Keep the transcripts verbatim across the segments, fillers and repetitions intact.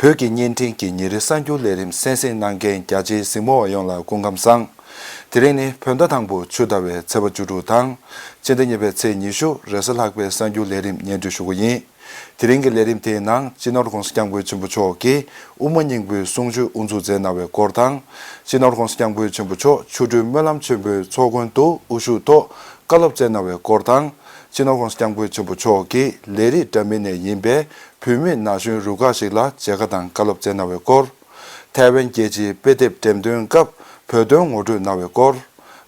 བོད་ཀྱི་བརྙན་འཕྲིན་གྱི་ཉིན་རེའི་གསར་འགྱུར་ལས་རིམ་གསན་གཟིགས་གནང་མཁན་རྒྱ་ཆེའི་གཟིགས་མོ་བ་ཡོངས་ལ་སྐུ་ཁམས་བཟང་། དེ་རིང་ནི་བོད་ཟླ་དང་པོ་ཆུ་ཟླ་བའི་ཚེས་པ་བཅུ་དྲུག་དང་། སྤྱི་ཟླ་གཉིས་པའི་ཚེས་ཉི་ཤུ་རེས་གཟའ་ལྷག་པའི་གསར་འགྱུར་ལས་རིམ་སྙན་སྒྲོན་ཞུ་གི་ཡིན། དེ་རིང་གི་ལས་རིམ་དེའི་ནང་སྤྱི་ནོར་༸གོང་ས་༸སྐྱབས་མགོན་ཆེན་པོ་མཆོག་གིས་དབུ་མ་རྙིང་པའི་གསུང་ཆོས་དབུ་འཛུགས་མཛད་གནང་བའི་སྐོར་དང་། སྤྱི་ནོར་༸གོང་ས་༸སྐྱབས་མགོན་ཆེན་པོ་མཆོག་ཆོ་འཕྲུལ་སྨོན་ལམ་ཆེན་མོའི་ཚོགས་མགོན་དུ་དབུ་བཞུགས་ཐོག་བཀའ་སློབ་སྩལ་གནང་བའི་སྐོར་དང་། སྤྱི་ནོར་༸གོང་ས་༸སྐྱབས་མགོན་ཆེན་པོ་མཆོག་གིས་ལས་རིགས་འདྲ་མིན་ནས་ཡིན་པའི་བུད་མེད་ན་གཞོན་རུ་ཁག་ཞིག་ལ་མཇལ་ཁ་དང་བཀའ་སློབ་སྩལ་གནང་བའི་སྐོར། ཐའེ་ཝན་རྒྱལ་སྤྱིའི་དཔེ་དེབ་འགྲེམས་སྟོན་སྐབས་བོད་དོན་ངོ་སྤྲོད་གནང་བའི་སྐོར།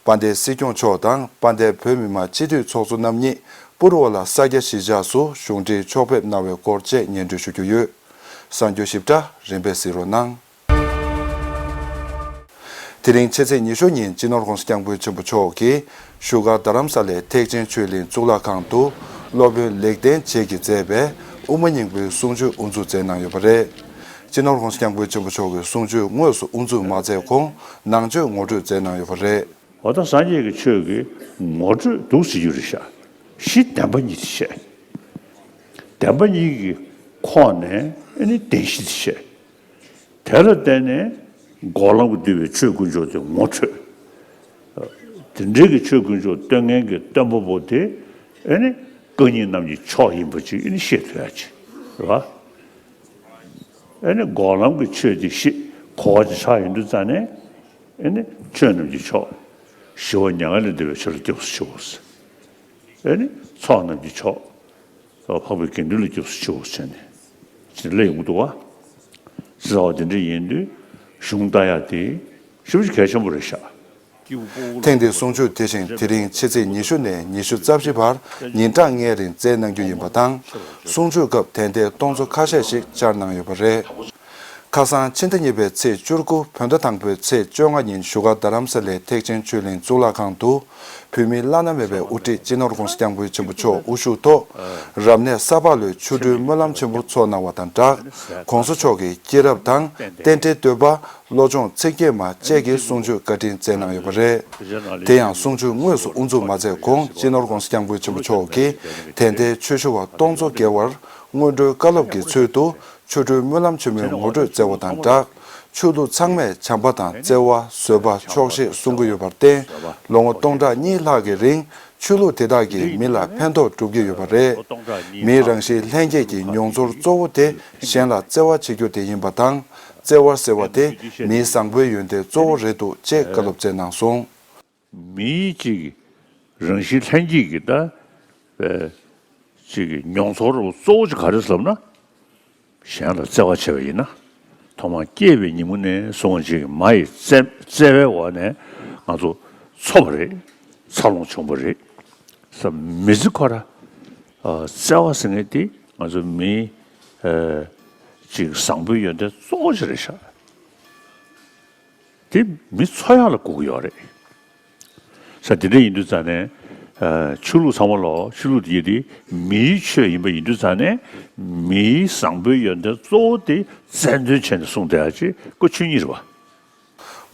དཔལ་ལྡན་སྲིད་སྐྱོང་མཆོག་དང་དཔལ་ལྡན་བོད་མི་མང་སྤྱི་འཐུས་ཚོགས་གཙོ་རྣམ་གཉིས་པུར་བ་ལ་ས་སྐྱ་གཞིས་ཆགས་སུ་གཞུང་འབྲེལ་ཕྱོགས་ཕེབས་གནང་བའི་སྐོར་བཅས་སྙན་སྒྲོན་ཞུ་རྒྱུ་ཡོད། གསར་འགྱུར་ཞིབ་ཕྲ་རིམ་པས་གཟིགས་རོགས་གནང་། དེ་རིང་ཕྱི་ཚེས་ཉི་ཤུ་ཉིན་སྤྱི་ནོར་༸གོང་ས་༸སྐྱབས་མགོན་ཆེན་པོ་མཆོག་གིས་བཞུགས་སྒར་རྡ་རམ་ས་ལའི་ཐེག་ཆེན་ཆོས་གླིང་གཙུག་ལག་ཁང་དུ་སློབ་དཔོན་ལེགས་ལྡན་འབྱེད་ཀྱིས་མཛད་པའི་དབུ་མ་རྙིང་པའི་གསུང་ཆོས་དབུ་འཛུགས་མཛད་གནང་ཡོད་པ་རེད། སྤྱི་ནོར་༸གོང་ས་༸སྐྱབས་མགོན་ཆེན་པོ་མཆོག་གིས་གསུང་ཆོས་དངོས་སུ་དབུ་འཛུགས་མ་མཛད་གོང་ནང་ཆོས་ངོ་སྤྲོད་མཛད་གནང་ཡོད་པ་རེད། འོ་ད་སངས་རྒྱས་ཀྱི་ཆོས་ཀྱི་ངོ་སྤྲོད་འདུག་ཟེར་རྒྱུ་རེད་ཤག་གཞི་བདེན་པ་གཉིས་དེ་བཤད། བདེན་པ་གཉིས་ཀྱི་ཁོངས་ནས་ཨ་ནི་བདེན་བཞི་དེ་བཤད། དེ་ལ་བརྟེན་ནས་འགོག་ལམ་གྱིས་བསྡུས་པའི་ཆོས་དཀོན་མཆོག་དེ་ངོ་འཕྲོད། དེ་འདྲའི་གི་ཆོས་དཀོན་མཆོག་སྟོན་མཁན་གྱི་སྟོན་པ་པོ་དེ་ཨ་ནི་སྐུ་ཉིད་རྣམས་ཀྱི་མཆོག་ཡིན་པ་ཅིག་ཨ་ནི་ཤེས་ཐུབ་ཡ་ཅིག་རེད་བ། ཨ་ནི་འགོག་ལམ་གྱི་ཆོས་དེ་ཤེས་གོ་བ་ཅིག་ཆགས་ཡོང་དུས་ཙང་ནས་ཨ་ནི་ཆོས་རྣམས་ཀྱི་མཆོག་ཞི་བ་མྱ་ངན་ལས་འདས་པའི་ཆོས་ལ་སྐྱབས་སུ་མཆིའོ། ཨ་ནི་ཚོགས་རྣམས་ཀྱི་མཆོག་འཕགས་པའི་དགེ་འདུན་ལ་སྐྱབས་སུ་མཆིའོ་བྱས་ནས་ཅི་སླེབས་ཡོང་གི་འདུག་བ། ཟེར་བ་དེ་འདྲ་ཡིན་དུས་གཞུང་ལྟ་ཡ་དེ་ཞེ་པོ་ཅིག་གལ་ཆེན་པོ་རེད་ཤག་ཐེངས་འདིའི་གསུང་ཆོས་དེ་བཞིན་དེ་རིང་ཕྱི་ཚེས་ཉི་ཤུ་ནས་ཉི་ཤུ་རྩ་བཞི་བར་ཉིན་གྲངས་ལྔའི་རིང་སྩལ་གནང་རྒྱུ་ཡིན་པ་དང་། གསུང་ཆོས་སྐབས་དན་རྟེན་སྟོང་ཚོ་ཁ་ཤས་ཤིག་བཅར་གནང་ཡོད་པ་རེད། ཁ་སང་ཕྱི་ཟླ་གཉིས་པའི་ཚེས་བཅུ་དགུ་བོད་ཟླ་དང་པོའི་ཚེས་བཅོ་ལྔ་ཉིན་བཞུགས་སྒར་རྡ་རམ་ས་ལའི་ཐེག་ཆེན་ཆོས་གླིང་གཙུག་ལག་ཁང་དུ། བོད་མིའི་བླ་ན་མེད་པའི་དབུ་ཁྲིད་སྤྱི་ནོར་༸གོང་ས་༸སྐྱབས་མགོན་ཆེན་པོ་མཆོག་དབུ་བཞུགས་ཐོག་རབ་གནས་ས་ཕག་ལོའི་ཆོ་འཕྲུལ་སྨོན་ལམ་ཆེན་པོ་ཚོགས་གནང་བ་དང་སྦྲགས། ༸གོང་ས་མཆོག་གིས་སྐྱེས་རབས་དང་རྟེན་འབྲེལ་བསྟོད་པ། བློ་སྦྱོང་ཚིག་བརྒྱད་མ་བཅས་ཀྱི་གསུང་ཆོས་བཀའ་དྲིན་སྩལ་གནང་ཡོད་པ་རེད། དེ་ཡང་གསུང་ཆོས་དངོས་སུ་དབུ་འཛུགས་མ་མཛད་གོང་སྤྱི་ནོར་༸གོང་ས་༸སྐྱབས་མགོན་ཆེན་པོ་མཆོག་གིས་དད་ལྡན་ཆོས་ཞུ་བ་སྟོང་ཚོ་བརྒལ་བར་སྔོན་འགྲོའི་བཀའ་སློབ་ཀྱི་ཚུལ་དུ་ཆོ་འཕྲུལ་སྨོན་ལམ་ཆེན་མོའི་ངོ་སྤྲོད་སྩལ་བ་དང་སྦྲགས། ཆོས་ལུགས་ཚང་མས་བྱམས་པ་དང་བརྩེ་བ་བཟོད་པ་ཆོག་ཤེས་གསུང་གི་ཡོད་པར་བརྟེན། ལོ་ངོ་སྟོང་ཕྲག་གཉིས་ལྷག་གི་རིང་ཆོས་ལུགས་དེ་དག་གིས་མི་ལ་ཕན་ཐོགས་སྒྲུབ་ཀྱི་ཡོད་པ་རེད། མིའི་རང་གཤིས་ལྷན་སྐྱེས་ཀྱི་མྱོང་ཚོར་གཙོ་བོ་དེ་གཞན་ལ་བརྩེ་བ་བྱེད་རྒྱུ་དེ་ཡིན་པ་དང་། བརྩེ་བ་ཟེར་བ་དེ་མིའི་བཟང་པོའི་ཡོན་ཏན་གཙོ་བོ་རེད་འདུག་ཅེས་བཀའ་སློབ་སྩལ་གནང་སོང་། མིའི་གཅིག་གི་རང་བཞིན་ལྷན་སྐྱེས་ཀྱི་ད་ཨེ་གཅིག་གི་མྱོང་ཚོར་གཙོ་བོ་གཅིག་ག་རེ་ཟེར་ལབ་ན། གཞན་ལ་བརྩེ་བ་བྱས་པ་ཡིན་ན། ཐོག་མར་སྐྱེས་པའི་ཉིན་མོ་ནས་བཟུང་བ་ཅིག་མ་ཡི་བརྩེ་བརྩེ་བའི་འོག་ནས་ང་ཚོ་འཚོ་བ་རེད། འཚར་ལོངས་བྱུང་བ་རེད། ས་མི་ཚེ་ཁོ་ར་ཨ་བརྩེ་བ་ཟེར་མཁན་དེ་ང་ཚོ་མིའི་ཨ་གཅིག་བཟང་པོའི་ཡོན་ཏན་གཙོ་བོ་ཅིག་རེད་ཤག་དེ་མི་འཚོ་ཡག་ལ་དགོས་ཀྱི་ཡོད་རེད། ས་དེ་འདྲ་ཡིན་དུས་ཙང་ནས་ཨ་ཆོས་ལུགས་ཚང་མ་ལོ་ཆོས་ལུགས་དེ་དེ་མིའི་ཆོས་ཡིན་པ་ཡིན་དུས་ཙང་ནས་མིའི་བཟང་པོའི་ཡོན་ཏན་གཙོ་བོ་དེ་རྩལ་འདོན་བྱས་ནས་གསུངས་བསྡད་ཡག་ཅིག་ཀོ་ཆོས་ཉིད་རེད་བ།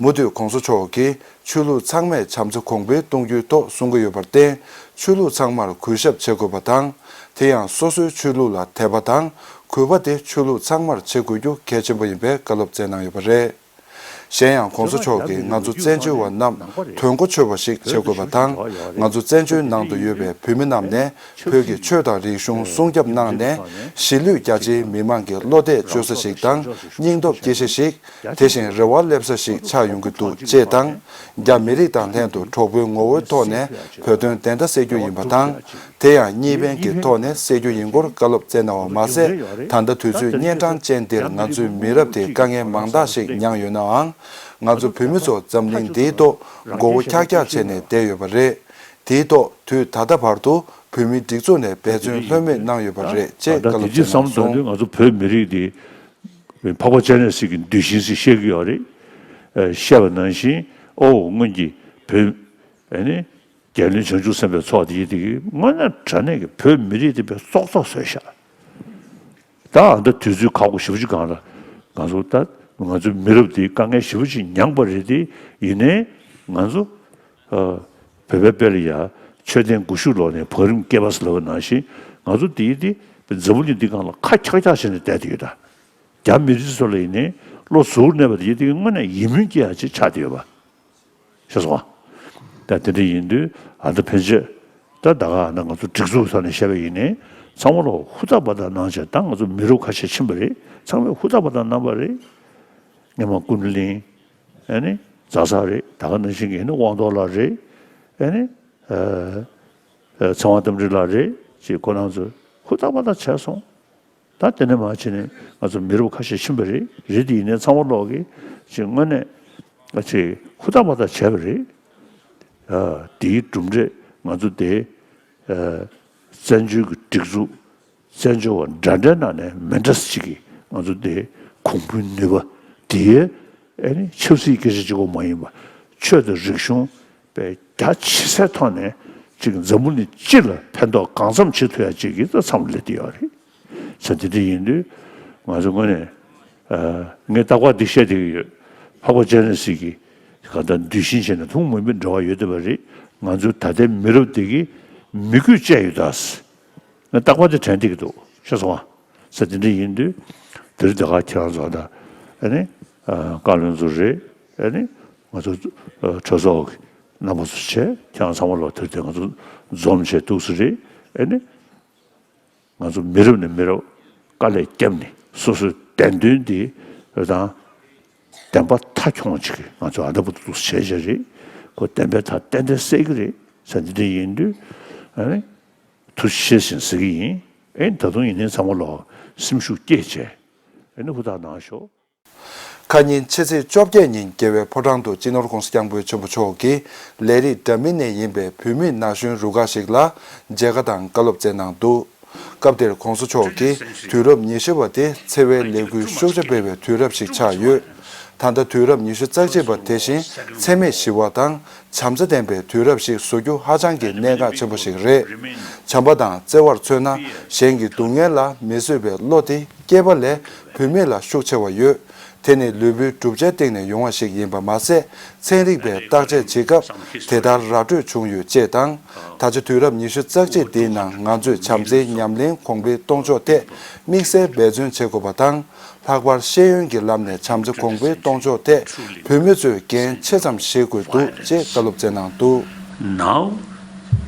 མུ་མཐུད་༸གོང་ས་མཆོག་གིས་ཆོས་ལུགས་ཚང་མས་བྱམས་བརྩེ་གོང་འཕེལ་གཏོང་རྒྱུའི་ཐོག་གསུང་གི་ཡོད་པར་བརྟེན། ཆོས་ལུགས་ཚང་མར་གུས་ཞབས་བྱེད་དགོས་པ་དང་། དེ་ཡང་སོ་སོའི་ཆོས་ལུགས་ལ་དད་པ་དང་གུས་པ་དེ་ཆོས་ལུགས་ཚང་མར་བྱེད་དགོས་རྒྱུ་གལ་ཆེན་པོ་ཡིན་པའི་བཀའ་སློབ་སྩལ་གནང་ཡོད་པ་རེད། གཞན་ཡང་༸གོང་ས་མཆོག་གིས་ང་ཚོ་བཙན་བྱོལ་བ་རྣམས་དོན་གོ་ཆོད་པ་ཞིག་བྱེད་དགོས་པ་དང་། ང་ཚོ་བཙན་བྱོལ་ནང་དུ་ཡོད་པའི་བོད་མི་རྣམས་ནས་བོད་ཀྱི་ཆོས་དང་རིག་གཞུང་སྲུང་སྐྱོབ་གནང་ནས་གཞིས་ལུས་རྒྱ་ཆེའི་མི་མང་གི་བློ་གཏད་བཅོལ་ས་ཞིག་དང་སྙིང་སྟོབས་སྐྱེ་གཞི་ཞིག་དེ་བཞིན་རེ་བ་སླེབས་ས་ཞིག་ཆགས་ཡོང་གི་འདུག་ཅེས་དང་། རྒྱ་མི་རིགས་དང་ལྷན་དུ་གྲོགས་པོའི་ངོ་བོའི་ཐོག་ནས་བོད་དོན་བདེན་མཐའ་གསལ་རྒྱུ་ཡིན་པ་དང་། དེ་ཡང་གཉིས་ཕན་གྱི་ཐོག་ནས་སེལ་རྒྱུ་ཡིན་སྐོར་བཀའ་སློབ་སྩལ་གནང་བ་མ་ཟད། ད་ལྟ་དུས་ཚོད་གཉན་འཕྲང་ཅན་འདིར་ང་ཚོའི་མི་རབས་དེ་དཀའ་ངལ་མང་དག་ཞིག་མྱངས་ཡོད་ནའང་། ང་ཚོ་བོད་མི་ཚོ་འཛམ་གླིང་འདིའི་ཐོག་མགོ་བོ་འཁྱག་འཁྱག་བྱས་ནས་བསྡད་ཡོད་པ་རེད། དེའི་ཐོག་དུས་ད་ལྟ་བར་དུ་བོད་མིའི་སྒྲིག་འཛུགས་ནས་འབད་བརྩོན་ལྷོད་མེད་གནང་ཡོད་པ་རེད་ཅེས་བཀའ་སློབ་སྩལ་གནང་སོང་། ང་ཚོ་བོད་མི་རིགས་འདི་འཕགས་པ་སྤྱན་རས་གཟིགས་ཀྱི་གདུལ་ཞིང་ཞེས་བཤད་ཀྱི་ཡོད་རེད། བཤད་པ་ནང་བཞིན་ཨོ་སྔོན་གྱི་བོད་ཨ་ནི། རྒྱལ་བློན་བྱང་ཆུབ་སེམས་དཔའི་ཚོགས་དེ་ཡིན་དེ་གི་དངོས་གནས་དྲང་གནས་ཀྱི་བོད་མི་རིགས་དེ་དཔེ་སྲོག་ཐོག་བཟོས་ཤག་ད་ཨ་ད་དུས་ཚོད་ཁག་པོ་ཞེ་པོ་ཅིག་སྒང་ལ་ང་ཚོ་ད་ང་ཚོའི་མི་རབས་དེ་དཀའ་ངལ་ཞེ་པོ་ཅིག་མྱངས་པ་རེད་དེ། ཡིན་ནའི་ང་ཚོ་ཨ་བོད་པའི་དཔེ་ལ་ཡ་མཆོད་རྟེན་སྒོ་ཕྱུགས་ལོག་ནས་བང་རིམ་སྐེད་པ་ཟེར་ལབ་པ་ནང་བཞིན་ང་ཚོ་དེ་ཡིན་དེ་འཛམ་བུ་གླིང་འདི་སྒང་ལ་ཁ་འཁྱག་འཁྱག་བྱས་ནས་བསྡད་དེ་ཡོད་ད། རྒྱ་མི་རིགས་ཚོ་ལ་ཡིན་ནའི་བློ་གཟུར་གནས་པ་དེ་ཡིན་དུས་དངོས་གནས་ཡིད་སྨོན་སྐྱེ་ཡ་ཅིག་ཆགས་བསྡད་ཡོད་པ། ཤེས་སོང་ཨ། ད་དེ་འདྲ་ཡིན་དུས་ཨ་ད་ཕན་ཆད་ད་ད་ག་ཨ་ད་ང་ཚོ་སྒྲིག་འཛུགས་ས་ནས་བཤད་པ་ཡིན་ནའི་ཚང་མ་ལོ་ཧུར་ཐག་པ་དང་གནང་བྱས། ད་ང་ཚོ་མི་རབས་ཁ་ཤས་ཕྱིན་པ་རེད། ཚང་མས་ཧུར་ཐག་པ་དང་གནང་པ་རེད། སྔོན་མ་ཀུན་གླིང་། ཨ་ནི་རྫ་ས་རེད། ད་ག་ནང་བཞིན་གྱི་ཨ་ནི་དབང་ཐོག་ལགས་རེད། ཨ་ནི་ཚེ་དབང་རྟ་མགྲིན་ལགས་རེད། ཅེས་ཁོ་རང་ཚོ་ཧུར་ཐག་པ་དང་བྱས་སོང་། ད་དེ་ནས་མར་ཕྱིན་ནས་ང་ཚོ་མི་རབས་ཁ་ཤས་ཕྱིན་པ་རེད། རེད་དེ་ཡིན་ནའི་ཚང་མ་ལོག་གིས་ཅིག་དངོས་གནས་ཅིག་ཧུར་ཐག་པ་དང་བྱས་པ་རེད། ཨ་དེའི་གྲུབ་འབྲས་ང་ཚོ་དེ་ཨ་བཙན་བྱོལ་གྱི་སྒྲིག་འཛུགས་བཙན་བྱོལ་བ་འདྲ་འདྲའི་ནང་ནས་མི་འདྲ་ཞིག་གིས་ང་ཚོ་དེ་གོང་བུའི་ནུས་པ་དེའི་ཨ་ནི་ཆབ་སྲིད་སྐད་ཆ་གཅིག་པོ་མ་ཡིན་པ། ཆོས་དང་རིག་གཞུང་དཔེ་རྒྱ་ཆེ་སའི་ཐོག་ནས་ཅིག་འཛམ་བུ་གླིང་སྤྱི་ལ་ཕན་ཐོགས་གང་འཚམ་བྱེད་ཐུབ་ཡ་ཅིག་གི་ད་མཚམས་སླེབས་བསྡད་ཡོད་རེད། ས་དེ་འདྲ་ཡིན་དུས་ང་ཚོ་དངོས་གནས་ཨ་ངས་རྟག་པར་འདི་བཤད་བསྡད་ཀྱི་ཡོད། འཕགས་པ་སྤྱན་རས་གཟིགས་ཀྱིས་གང་ལྟར་གདུལ་ཞིང་ཆེན་ནས་ཐུན་མོང་མ་ཡིན་པའི་འབྲེལ་བ་ཡོད་བསྡད་པ་རེད། ང་ཚོའི་ད་ལྟའི་མི་རབས་འདི་གིས་མི་རྒྱུད་བཅད་ཡོད་ད། ང་རྟག་པར་དེ་དྲན་བསྡད་ཀྱི་འདུག་ཤེས་སོང་ཨ། ས་དེ་འདྲ་ཡིན་དུས་དེ་རིང་ད་ག་ཁྱེད་རང་ཚོ་ད་ཨ་ནི་ཨ་བཀའ་བློན་ཚོ་རེད། ཨ་ནི་ང་ཚོ་ཨ་གྲོས་ཚོགས་ཀྱི་རྣམ་པ་ཚོ་བྱས། ཁྱེད་རང་ཚང་མ་ལོག་དེར་དེ་ང་ཚོ་འཛོམས་བྱས་འདུག་སེ་རེད། ཨ་ནི་ང་ཚོ་མི་རབས་ནས་མི་རབས་དཀའ་ལས་བརྒྱབ་ནས་སོ་སོའི་བདེན་དོན་འདི་དང་བདེན་པ་མཐའ་འཁྱོངས་ཅིག་ང་ཚོ་ཨ་ད་བུ་འདུག་སེ་བྱས་བྱས་རེད། ཁོ་བདེན་པའི་མཐའ་གཏན་གཏན་གསལ་གྱི་རེད། ས་འདི་འདྲ་ཡིན་དུས་ཨ་ནི། ཐུགས་རྗེ་ཆེ་ཟེར་གྱི་ཡིན། ཨེ་ད་དུང་ཡིན་ནའི་ཚང་མ་ལོག་སེམས་ཤུགས་བསྐྱེད་བྱས་ཨེ་ནི་ཧུར་ཐག་གནང་ཤོག་ཁ་ཉིན་ཕྱི་ཚེས་བཅོ་བརྒྱད་ཉིན་རྒྱལ་བའི་ཕོ་བྲང་དུ་སྤྱི་ནོར་༸གོང་ས་༸སྐྱབས་མགོན་ཆེན་པོ་མཆོག་གིས་ལས་རིགས་འདྲ་མིན་ནས་ཡིན་པའི་བུད་མེད་ན་གཞོན་རུ་ཁག་ཞིག་ལ་མཇལ་ཁ་དང་བཀའ་སློབ་སྩལ་གནང་འདུག་སྐབས་དེར་༸གོང་ས་མཆོག་གིས་དུས་རབས་ཉི་ཤུ་བ་དེ་འཚེ་བའི་ལས་འགུལ་ཤུགས་ཆེ་སྤེལ་བའི་དུས་རབས་ཤིག་ཆགས་ཡོད། ད་ལྟ་དུས་རབས་ཉི་ཤུ་རྩ་གཅིག་པ་དེ་བཞིན་འཚེ་མེད་ཞི་བ་དང་བྱམས་བརྩེ་ལྡན་པའི་དུས་རབས་ཤིག་བཟོ་རྒྱུ་ཧ་ཅང་གི་གནད་འགག་ཆེན་པོ་ཞིག་རེད། བྱམས་པ་དང་བརྩེ་བར་མཚོན་ན་གཞན་གྱི་སྡུག་བསྔལ་ལ་མི་བཟོད་པའི་བློ་དེ་སྐྱེས་པ་ལས་བུད་མེད་ལ་ཤུགས་ཆེ་བ་ཡོད། དེ་ནི་ལུས་པོའི་གྲུབ་ཆའི་སྟེང་ནས་ཡོང་བ་ཞིག་ཡིན་པ་མ་ཟད། ཚན་རིག་པས་བརྟག་དཔྱད་བྱེད་སྐབས་དེ་ལྟར་ར་སྤྲོད་བྱུང་ཡོད་ཅེས་དང་། ད་ཆ་དུས་རབས་ཉི་ཤུ་རྩ་གཅིག་འདིའི་ནང་ང་ཚོས་བྱམས་བརྩེའི་ཉམས་ལེན་གོང་འཕེལ་གཏོང་ཕྱོགས་ཐད་དམིགས་བསལ་འབད་བརྩོན་བྱེད་དགོས་པ་དང་། ལྷག་པར་ཤེས་ཡོན་གྱི་ལམ་ནས་བྱམས་བརྩེ་གོང་འཕེལ་གཏོང་ཕྱོགས་ཐད་བུད་མེད་ཚོས་འགན་ཆེ་ཙམ་བཞེས་དགོས་འདུག་ཅེས་བཀའ་སློབ་སྩལ་གནང་འདུག Now,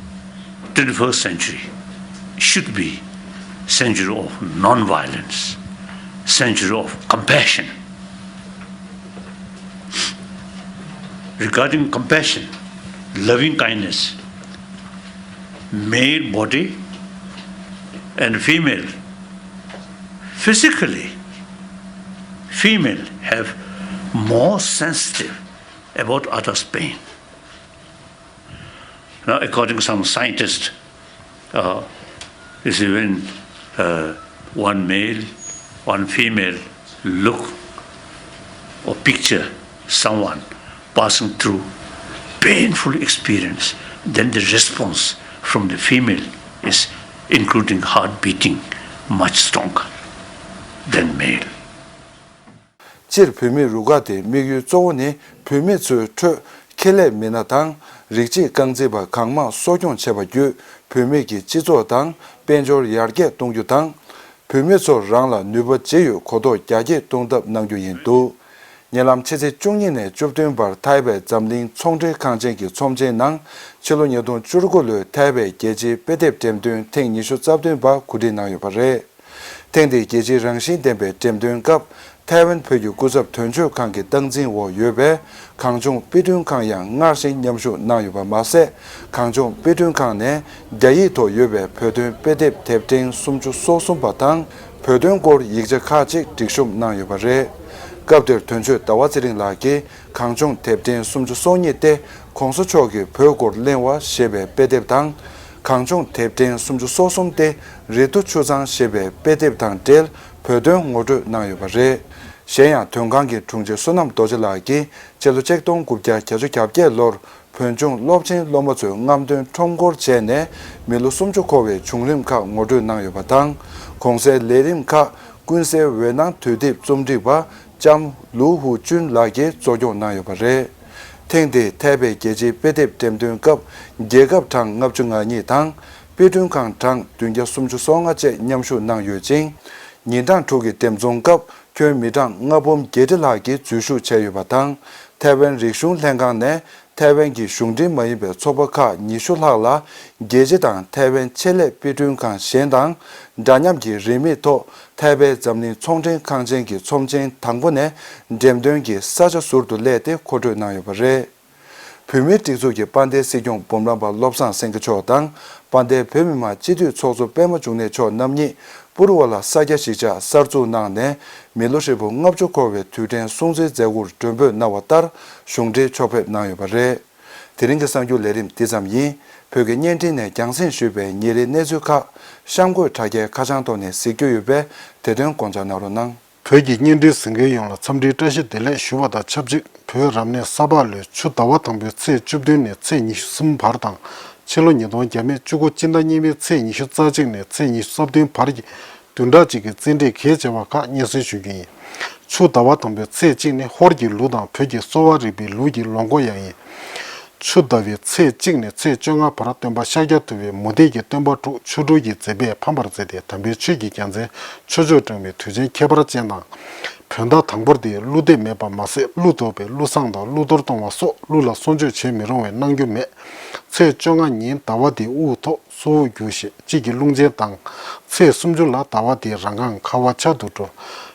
twenty-first century should be century of non-violence, century of compassion. Regarding compassion, loving kindness, male body and female, physically, female have more sensitive about others' pain. Now, according to some scientists, uh, you see, when uh, one male, one female look or picture someone passing through painful experience, then the response from the female is including heart beating much stronger than male. སྤྱིར་བུད་མེད་རུ་ཁག་དེའི་དམིགས་ཡུལ་གཙོ་བོ་ནི་བུད་མེད་ཚོའི་ཁྲོད་ཁེ་ལས་མི་སྣ་དང་རིགས་གཅིག་རྐང་འཛིན་པ་གང་མང་གསོ་སྐྱོང་བྱས་པ་བརྒྱུད་བུད་མེད་ཀྱི་སྤྱི་ཚོགས་དང་དཔལ་འབྱོར་ཡར་རྒྱས་གཏོང་རྒྱུ་དང་། བུད་མེད་ཚོར་རང་ལ་ནུས་པ་ཇི་ཡོད་གོ་རྟོགས་རྒྱ་སྐྱེད་གཏོང་ཐབས་གནང་རྒྱུ་ཡིན་འདུག་ཉེ་ལམ་ཕྱི་ཚེས་བཅུ་གཉིས་ནས་བཅུ་བདུན་བར་ཐའེ་པེ་འཛམ་གླིང་ཚོང་འབྲེལ་ཁང་ཆེན་གྱི་ཚོམས་ཆེན་ནང་ཕྱི་ལོ་ཉིས་སྟོང་བཅུ་དགུ་ལོའི་ཐའེ་པེ་རྒྱལ་སྤྱིའི་དཔེ་དེབ་འགྲེམས་སྟོན་ཐེངས་ཉི་ཤུ་རྩ་བདུན་པ་གོ་སྒྲིག་གནང་ཡོད་པ་རེད། ཐེངས་འདིའི་རྒྱལ་སྤྱིའི་རང་བཞིན་ལྡན་པའི་འགྲེམས་སྟོན་སྐབས་ཐའེ་ཝན་བོད་ཀྱི་སྐུ་ཚབ་དོན་གཅོད་ཁང་གི་སྟངས་འཛིན་འོག་ཡོད་པའི་གངས་ལྗོངས་དཔེ་སྐྲུན་ཁང་ཡང་སྔར་བཞིན་མཉམ་ཞུགས་གནང་ཡོད་པ་མ་ཟད། གངས་ལྗོངས་དཔེ་སྐྲུན་ཁང་ནས་རྒྱ་ཡིག་ཐོག་ཡོད་པའི་བོད་དོན་དཔེ་དེབ་དེབ་ཕྲེང་སུམ་ཅུ་སོ་གསུམ་པ་དང་། བོད་དོན་སྐོར་ཡིག་ཆ་ཁག་ཅིག་སྒྲིག་གཤོམ་གནང་ཡོད་པ་རེད། སྐབས་དེར་དོན་གཅོད་ཟླ་བ་ཚེ་རིང་ལགས་ཀྱིས་གངས་ལྗོངས་དེབ་ཕྲེང་སུམ་ཅུ་སོ་གཉིས་ཏེ་༸གོང་ས་མཆོག་གིས་བོད་སྐོར་གླེང་བ་ཞེས་པའི་དཔེ་དེབ་དང་། གངས་ལྗོངས་དེབ་ཕྲེང་སུམ་ཅུ་སོ་གསུམ་ཏེ་རི་མཐོ་ཆུ་གཙང་ཞེས་པའི་དཔེ་དེབ་དང་འབྲེལ་བོད་དོན་ངོ་སྤྲོད་གནང་ཡོད་པ་རེད། གཞན་ཡང་། དོན་ཁང་གི་དྲུང་ཆེ་བསོད་ནམས་རྡོ་རྗེ་ལགས་ཀྱིས་སྤྱི་ལོ་ཆིག་སྟོང་དགུ་བརྒྱ་བརྒྱད་ཅུ་གྱ་བརྒྱད་ལོར་བོད་ལྗོངས་སློབ་ཆེན་སློབ་མ་ཚོའི་རྔམ་སྟོན་ཁྲོམ་སྐོར་བྱས་ནས་མི་ལོ་སུམ་ཅུ་འཁོར་བའི་བྱུང་རིམ་ཁག་ངོ་སྤྲོད་གནང་ཡོད་པ་དང་། གོང་གསལ་ལས་རིམ་ཁག་ཀུན་གསལ་འོད་སྣང་དུས་དེབ་རྩོམ་སྒྲིག་པ་ལྕམ་ལུའུ་ཧུའུ་ཅུན་ལགས་ཀྱིས་གཙོ་སྐྱོང་གནང་ཡོད་པ་རེད། ཐེངས་འདིའི་ཐའེ་པེ་རྒྱལ་སྤྱིའི་དཔེ་དེབ་འགྲེམས་སྟོན་སྐབས་རྒྱལ་ཁབ་གྲངས་ལྔ་བཅུ་ང་གཉིས་དང་དཔེ་སྐྲུན་ཁང་གྲངས་བདུན་བརྒྱ་སུམ་ཅུ་སོ་ལྔ་བཅས་མཉམ་ཞུགས་གནང་ཡོད་ཅིང་། ཉིན་གྲངས་དྲུག་གི་འགྲེམས་ཚོང་སྐབས་ ཁྱོན་མི་གྲངས་ལྔ་འབུམ་བརྒྱད་ཁྲི་ལྷག་གིས་འཛུལ་ཞུགས་བྱས་ཡོད་པ་དང་། ཐའེ་ཝན་རིག་གཞུང་ལྷན་ཁང་ནས་ཐའེ་ཝན་གྱི་གཞུང་འབྲེལ་མ་ཡིན་པའི་ཚོགས་པ་ཁག་ཉི་ཤུ་ལྷག་ལ་རྒྱལ་སྤྱི་དང་ཐའེ་ཝན་ཆེད་ལས་དཔེ་སྐྲུན་ཁང་གཞན་དང་འདྲ་མཉམ་གྱི་རིན་མེད་ཐོག་ཐའེ་པེ་འཛམ་གླིང་ཚོང་འབྲེལ་ཁང་ཆེན་གྱི་ཚོམས་ཆེན་དང་པོ་ནས་འགྲེམས་སྟོན་གྱི་ས་ཆ་ཟུར་དུ་གླས་ཏེ་མཁོ་སྤྲོད་གནང་ཡོད་པ་རེད། བོད་མིའི་སྒྲིག་འཛུགས་ཀྱི་དཔལ་ལྡན་སྲིད་སྐྱོང་འབུམ་རམས་པ་བློ་བཟང་སེང་གེ་མཆོག་དང་། དཔལ་ལྡན་བོད་མི་མང་སྤྱི་འཐུས་ཚོགས་གཙོ་པད་མ་འབྱུང་གནས་མཆོག་རྣམ་གཉིས་པུར་བ་ལ་ས་སྐྱ་གཞིས་ཆགས་གསར་འཛུགས་གནང་ནས། མི་ལོ་ཧྲིལ་པོ་ལྔ་བཅུ་འཁོར་བའི་དུས་དྲན་སྲུང་བརྩིའི་མཛད་སྒོར་མགྲོན་འབོད་གནང་བ་ལྟར་གཞུང་འབྲེལ་ཕྱོགས་ཕེབས་གནང་ཡོད་པ་རེད། དེ་རིང་གི་གསར་འགྱུར་ལས་རིམ་འདི་ཙམ་ཡིན། བོད་ཀྱི་བརྙན་འཕྲིན་ནས་རྒྱང་སྲིང་ཞུས་པའི་ཉིན་རེའི་གནས་ཚུལ་ཁག་གཤམ་འཁོད་དྲ་རྒྱའི་ཁ་བྱང་ཐོག་ནས་གཟིགས་རྒྱུ་ཡོད་པས། དེ་དོན་དགོངས་འཇགས་གནང་རོགས་གནང་། བོད་ཀྱི་བརྙན་འཕྲིན་གཟིགས་མཁན་ཡོངས་ལ་འཚམས་འདྲིའི་བཀྲ་ཤིས་བདེ་ལེགས་ཞུ་བ་དང་ཆབས་ཅིག་བོད་རབ་གནས་ས་ཕག་ལོའི་ཆུ་ཟླ་བ་དང་པོའི་ཚེས་བཅུ་བདུན་ནས་ཚེས་ཉི་ཤུ་གསུམ་བར་དང་། ཕྱི་ལོ་ཉིས་སྟོང་བརྒྱ་མེད་བཅུ་དགུ་སྤྱི་ཟླ་གཉིས་པའི་ཚེས་ཉི་ཤུ་རྩ་གཅིག་ནས་ཚེས་ཉི་ཤུ་རྩ་བདུན་བར་གྱི་བདུན་ཕྲག་གཅིག་གི་རྩེད་འགྲན་གལ་ཆེ་བ་ཁག་སྙན་སེང་ཞུ་རྒྱུ་ཡིན། ཆུ་ཟླ་བ་དང་པོའི་ཚེས་གཅིག་ནི་ཧོར་གྱི་ལུགས་དང་བོད་ཀྱི་གསོ་བ་རིག་པའི་ལུགས་ཀྱི་ལོ་འགོ་ཡང་ཡིན། ཆུ་ཟླ་བའི་ཚེས་གཅིག་ནས་ཚེས་བཅོ་ལྔ་བར་སྟོན་པ་ཤཱཀྱ་ཐུབ་པའི་མུ་སྟེགས་ཀྱི་སྟོན་པ་དྲུག་ཆོ་འཕྲུལ་གྱི་མཛད་པས་ཕམ་པར་མཛད་དེ། དམ་པའི་ཆོས་ཀྱི་རྒྱལ་མཚན་ཆོས་ཕྱོགས་དྲངས་པའི་དུས་ཆེན་ཁྱད་པར་ཅན་དང་། བོད་ཟླ་དང་པོར་དེའི་ཀླུ་འདེབས་མེད་པ་མ་ཟད། ཀླུ་བདུག་པའི་ཀླུ་བསངས་དང་ཀླུ་གཏོར་གཏོང་བ་སོགས་ཀླུ་ལ་གསོལ་མཆོད་བྱེད་མི་རུང་བའི་གནང་རྒྱུ་མེད། ཚེས་བཅོ་ལྔ་ཉིན་ཟླ་བ་དེའི་དབུ་ཐོག་སོ་དབུགས་རྒྱུ་ཞིང་དཔྱིད་ཀྱི་རླུང་ཆེན་ལྡང་། ཚེས་སུམ་ཅུ་ལ་ཟླ་བ་དེའི་རང་འཁང་ཁ་བ་འཆར་དུ་འགྲོ།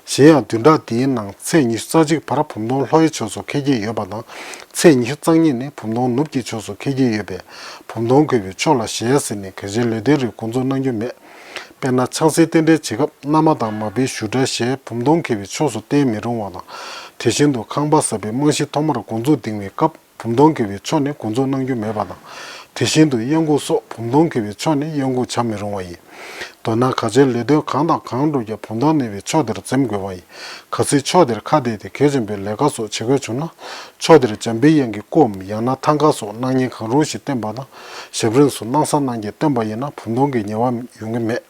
གཞན་ཡང་བདུན་ཕྲག་འདིའི་ནང་ཚེས་ཉི་ཤུ་རྩ་གཅིག་བར་བུམ་སྟོང་ལྷོའི་ཕྱོགས་སུ་འཁེལ་གྱི་ཡོད་པ་དང་། ཚེས་ཉི་ཤུ་རྩ་གཉིས་ནི་བུམ་སྟོང་ནུབ་ཀྱི་ཕྱོགས་སུ་འཁེལ་གྱི་ཡོད་པས། བུམ་སྟོང་འཁེལ་བའི་ཕྱོགས་ལ་ཞལ་གཟིགས་ནི་གལ་ཆེའི་ལེགས་ལྡན་རིགས་འགོ་འཛུགས་གནང་རྒྱུ་མེད། དཔེར་ན། ཆང་སའི་རྟེན་འབྲེལ་བྱེད་སྐབས་མནའ་མ་དང་མ་བུའི་བཞུགས་གྲལ་ཞལ་བུམ་སྟོང་འཁེལ་བའི་ཕྱོགས་སུ་བསྟན་མི་རུང་བ་དང་། དེ་བཞིན་དུ་ཁང་པ་གསར་པའི་རྨང་གཞི་ཐོག་མར་འགོ་འཛུགས་འདིང་བའི་སྐབས། བུམ་སྟོང་འཁེལ་བའི་ཕྱོགས་ནས་འགོ་འཛུགས་གནང་རྒྱུ་མེད་པ་དང་། དེ་བཞིན་དུ་གཡང་འགུགས་སོགས་བུམ་སྟོང་འཁེལ་བའི་ཕྱོགས་ནས་གཡང་འགུགས་བྱ་མི་རུང་བ་ཡིན། མདོར་ན། གལ་ཆེའི་ལས་དོན་གང་དང་གང་སྒྲུབ་ཀྱང་བུམ་སྟོང་གནས་པའི་ཕྱོགས་དེར་འཛེམ་དགོས་པ་ཡིན། གལ་སྲིད་ཕྱོགས་དེར་ཁ་གཏད་དེ་གལ་ཆེན་པོའི་ལས་ཀ་སོགས་བྱེད་དགོས་བྱུང་ན། ཕྱོགས་དེར་འཇམ་པའི་དབྱངས་ཀྱི་སྐུའམ་ཡང་ན་ཐང་ག་སོགས་སྣང་བརྙན་གང་རུང་ཞིག་བསྟན་པ་དང་། ཞབས་རིམ་སོགས་སྣང་གསར་གནང་རྐྱེན་བསྟན་པ་ཡིན་ན་བུམ་སྟོང་གི་ཉེས་པ་ཡོང་གི་མེད།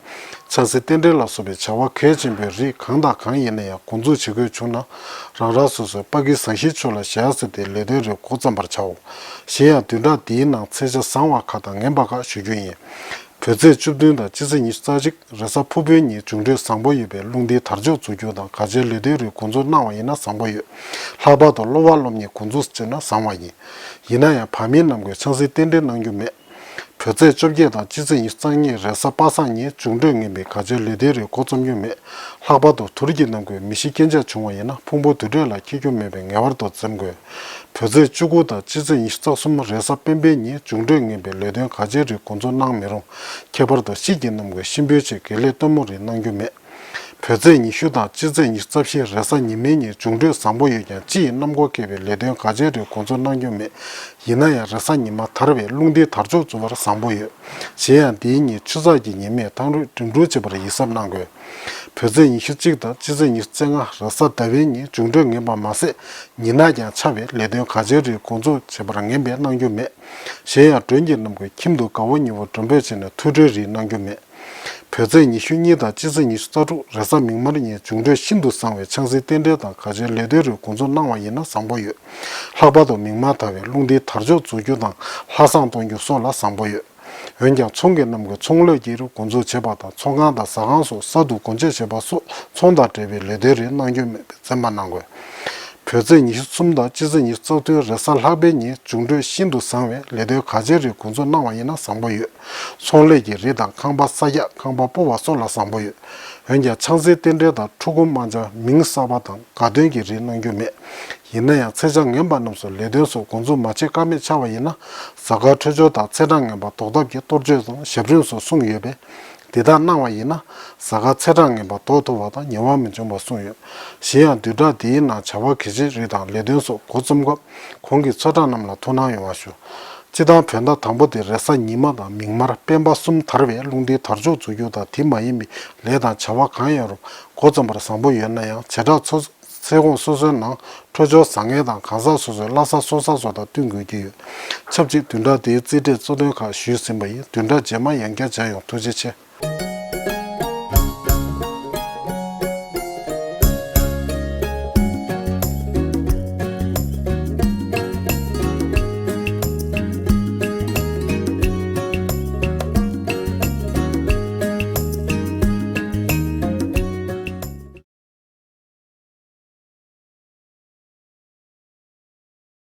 ཆང་སའི་རྟེན་འབྲེལ་ལ་སོགས་པའི་བྱ་བ་གལ་ཆེན་པོའི་རིགས་གང་དང་གང་ཡིན་ན་ཡང་འགོ་འཛུགས་བྱེད་དགོས་བྱུང་ན། རང་རང་སོ་སོའི་པ་ཀི་བཟང་ཤིང་ཕྱོགས་ལ་ཞལ་གཟིགས་ཏེ་ལས་དོན་རེ་འགོ་བརྩམ་པར་བྱའོ། གཞན་ཡང་བདུན་ཕྲག་འདིའི་ནང་ཚེས་ཆ་བཟང་བ་ཁག་དང་ངན་པ་ཁག་ཞུ་རྒྱུ་ཡིན། བོད་ཚེས་བཅུ་བདུན་དང་སྤྱི་ཚེས་ཉི་ཤུ་རྩ་གཅིག་རེས་གཟའ་ཕུར་བུའི་ཉིན་འབྱུང་འཕྲོད་བཟང་པོ་ཡོད་པས་རླུང་རྟའི་དར་ལྕོག་འཛུགས་རྒྱུ་དང་གལ་ཆེའི་ལས་དོན་རེ་འགོ་འཛུགས་གནང་བ་ཡིན་ན་བཟང་པོ་ཡོད། ལྷག་པར་དུ་སློབ་པ་སློབ་གཉེར་འགོ་འཛུགས་བྱས་ན་བཟང་བ་ཡིན། ཡིན་ན་ཡང་བར་མིའི་ནམ་གུང་ཆང་སའི་རྟེན་འབྲེལ་གནང་རྒྱུ་མེད། བོད་ཚེས་བཅོ་བརྒྱད་དང་སྤྱི་ཚེས་ཉི་ཤུ་རྩ་གཉིས་རེས་གཟའ་པ་སངས་ཉིན་འབྱུང་འཕྲོད་ངན་པས་གལ་ཆེའི་ལས་དོན་རེ་འགོ་རྩོམ་རྒྱུ་མེད། ལྷག་པར་དུ་དུར་གྱི་ནམ་གུང་མི་ཤི་རྐྱེན་ཆག་བྱུང་བ་ཡིན་ན་ཕུང་པོ་དུར་ཁྲོད་ལ་འཁྱེར་རྒྱུ་མེད་པས་ངེས་པར་དུ་འཛེམ་དགོས། བོད་ཚེས་བཅུ་དགུ་དང་སྤྱི་ཚེས་ཉི་ཤུ་རྩ་གསུམ་རེས་གཟའ་སྤེན་པའི་ཉིན་འབྱུང་འཕྲོད་ངན་པས་ལས་དོན་གལ་ཆེ་རིགས་འགོ་འཛུགས་གནང་མི་རུང་། ཁྱད་པར་དུ་དཔྱིད་ཀྱི་ནམ་གུང་གཤིན་པོའི་ཆེད་དགེ་ལས་སྟོན་མོ་རེ་གནང་རྒྱུ་མེད། བོད་ཚེས་ཉི་ཤུ་དང་སྤྱི་ཚེས་ཉི་ཤུ་རྩ་བཞི་རེས་གཟའ་ཉི་མའི་ཉིན་འབྱུང་འཕྲོད་བཟང་པོ་ཡོད་ཀྱང་སྤྱི་ཡི་གནམ་སྒོ་ཁེབས་པས་ལས་དོན་གལ་ཆེ་རིགས་འགོ་འཛུགས་གནང་རྒྱུ་མེད། ཡིན་ན་ཡང་རེས་གཟའ་ཉི་མ་དར་བས་རླུང་རྟའི་དར་ལྕོག་འཛུགས་པར་བཟང་པོ་ཡོད། གཞན་ཡང་འདིའི་ཉིན་ཆུ་ཚགས་ཀྱི་ཉེས་མེད་ཐང་རུས་འགྲིམ་འགྲུལ་བྱེད་པར་ཡིད་གཟབ་གནང་དགོས། བོད་ཚེས་ཉི་ཤུ་གཅིག་དང་སྤྱི་ཚེས་ཉི་ཤུ་རྩ་ལྔ་རེས་གཟའ་ཟླ་བའི་ཉིན་འབྱུང་འཕྲོད་ངན་པ་མ་ཟད། ཉི་ནག་ཀྱང་འཆར་བས་ལས་དོན་གལ་ཆེ་རིགས་འགོ་འཛུགས་བྱེད་པར་ངན་པས་གནང་རྒྱུ་མེད། གཞན་ཡང་མགྲོན་གྱི་ནམ་གུང་ཁྱིམ་དུ་དགའ་བོ་ཉེ་བོ་མགྲོན་འབོད་བྱས་ནས་ཐུགས་ཁྲལ་རིགས་གནང་རྒྱུ་མེད། བོད་ཚེས་ཉི་ཤུ་གཉིས་དང་སྤྱི་ཚེས་ཉི་ཤུ་རྩ་དྲུག་རེས་གཟའ་མིག་དམར་ཉིན་འབྱུང་འཕྲོད་ཤིན་ཏུ་བཟང་བས་ཆང་སའི་རྟེན་འབྲེལ་དང་གལ་ཆེའི་ལས་དོན་རིགས་འགོ་འཛུགས་གནང་བ་ཡིན་ན་བཟང་པོ་ཡོད། ལྷག་པར་དུ་མིག་དམར་དར་བས་རླུང་རྟའི་དར་ལྕོག་འཛུགས་རྒྱུ་དང་ལྷ་བསང་གཏོང་རྒྱུ་སོགས་ལ་བཟང་པོ་ཡོད། འོན་ཀྱང་ཚོང་གི་ནམ་གུང་ཚོང་ལས་ཀྱི་རིགས་འགོ་འཛུགས་བྱེད་པ་དང་ཚོང་ཁང་དང་ཟ་ཁང་སོགས་གསར་དུ་སྒོ་འབྱེད་བྱེད་པ་སོགས་ཚོང་དང་འབྲེལ་བའི་ལས་དོན་རིགས་གནང་རྒྱུ་མེད་པས་འཛེམ་པ་གནང་དགོས། བོད་ཚེས་ཉི་ཤུ་གསུམ་དང་སྤྱི་ཚེས་ཉི་ཤུ་རྩ་བདུན་རེས་གཟའ་ལྷག་པའི་ཉིན་འབྱུང་འཕྲོད་ཤིན་ཏུ་བཟང་བས་ལས་དོན་གལ་ཆེའི་རིགས་འགོ་འཛུགས་གནང་བ་ཡིན་ན་བཟང་པོ་ཡོད། ཚོང་ལས་ཀྱི་རིགས་དང་ཁང་པ་ས་རྒྱག་ཁང་པ་སྤོ་བ་སོགས་ལ་བཟང་པོ་ཡོད། འོན་ཀྱང་ཆང་སའི་རྟེན་འབྲེལ་དང་ཕྲུ་གུ་དམར་འབྱར་མིང་གསར་པ་དང་དགའ་སྟོན་གྱི་རིགས་གནང་རྒྱུ་མེད། ཡིན་ན་ཡང་ཚེས་ཆ་ངན་པ་རྣམས་སུ་ལས་དོན་སོགས་འགོ་འཛུགས་མ་བྱེད་ཀ་མེད་ཆགས་པ་ཡིན་ན། གཟའ་སྐར་འཕྲོད་སྦྱོར་དང་ཚེས་གྲངས་ངན་པ་ཟློག་ཐབས་ཀྱི་གཏོར་མཆོད་དང་ཞབས་རིམ་སོགས་གསུངས་ཡོད་པས། འདི་དག་གནང་བ་ཡིན་ན། གཟའ་སྐར་ཚེས་གྲངས་ངན་པ་ཟློག་ཐུབ་པ་དང་ཉེས་པ་མི་འབྱུང་བ་གསུངས་ཡོད། གཞན་ཡང་བདུན་ཕྲག་འདིའི་ནང་བྱ་བ་གལ་ཆེ་རིགས་དང་ལས་དོན་སོགས་འགོ་རྩོམ་སྐབས་གོང་གི་ཚོན་ཁྲ་རྣམས་ལ་ཐུགས་སྣང་ཡོང་བ་ཞུ། སྤྱིར་བཏང་བོད་ཟླ་དང་པོ་དེ་རེས་གཟའ་ཉི་མ་དང་མིག་དམར་སྤེན་པ་གསུམ་དར་བས་རླུང་རྟའི་དར་ལྕོག་འཛུགས་རྒྱུ་དང་དེ་མ་ཡིན་པའི་ལས་དང་བྱ་བ་གང་ཡིན་རུང་འགོ་རྩོམ་པར་བཟང་པོ་ཡོད་ན་ཡང་བྱེ་བྲག་ཚོ། ཚེས་གོང་སོ་སོའི་ནང་འཕྲོད་སྦྱོར་བཟང་ངན་དང་གང་ཟག་སོ་སོའི་བླ་གཟའ་སྲོག་གཟའ་སོགས་དང་བསྟུན་དགོས་ཀྱི་ཡོད། ཆབས་ཅིག་བདུན་ཕྲག་འདིའི་རྩིས་འབྲས་གཙོ་དོན་ཁག་ཞུས་ཟིན་པ་ཡིན། བདུན་ཕྲག་རྗེས་མ་ཡང་བསྐྱར་མཇལ་ཡོང་། ཐུགས་རྗེ་ཆེ།